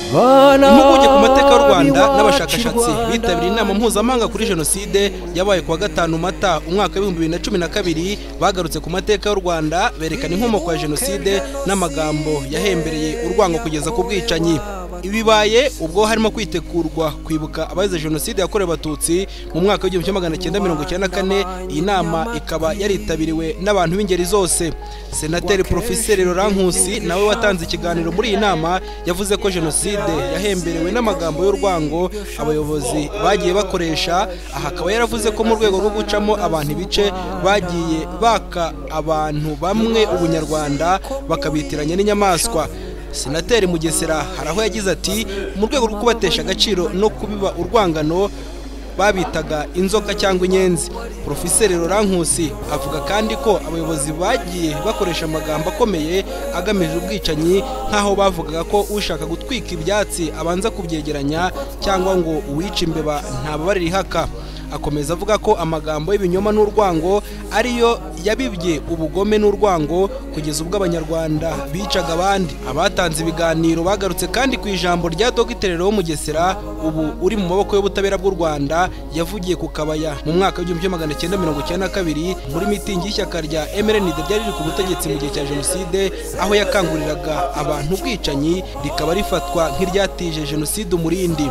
Impuguke ku mateka y'u Rwanda n'abashakashatsi bitabiriye inama mpuzamahanga kuri jenoside yabaye kuwa 5 Mata umwaka w'2012 bagarutse ku mateka y'u Rwanda, berekana inkomoko ya jenoside n'amagambo yahembereye urwango kugeza ku bwicanyi. Ibibaye ubwo harimo kwitegurwa kwibuka abazize jenoside yakorewe Abatutsi mu mwaka w'1994. Iyi nama ikaba yaritabiriwe n'abantu b'ingeri zose. Senateri Profeseri Laurent Nkusi nawe watanze ikiganiro muri iyi nama yavuze ko jenoside yahemberewe n'amagambo y'urwango abayobozi bagiye bakoresha. Aha akaba yaravuze ko mu rwego rwo gucamo abantu ibice bagiye baka abantu bamwe ubunyarwanda bakabitiranya n'inyamaswa. Senateri Mugesera hari aho yagize ati mu rwego rwo kubatesha agaciro no kubiba urwangano babitaga inzoka cyangwa inyenzi. Profeseri Laurent Nkusi avuga kandi ko abayobozi bagiye bakoresha amagambo akomeye agamije ubwicanyi, nk'aho bavugaga ko ushaka gutwika ibyatsi abanza kubyegeranya cyangwa ngo uwica imbeba ntababarira ihaka. Akomeza avuga ko amagambo y'ibinyoma n'urwango ariyo yabibye ubugome n'urwango kugeza ubwo Abanyarwanda bicaga abandi. Abatanze ibiganiro bagarutse kandi ku ijambo rya Dr. Leon Mugesera ubu uri mu maboko y'ubutabera bw'u Rwanda, yavugiye ku Kabaya mu mwaka w'1992 muri mitingi y'ishyaka rya MRND ryari riri ku butegetsi mu gihe cya jenoside, aho yakanguriraga abantu ubwicanyi, rikaba rifatwa nk'iryatije jenoside umurindi.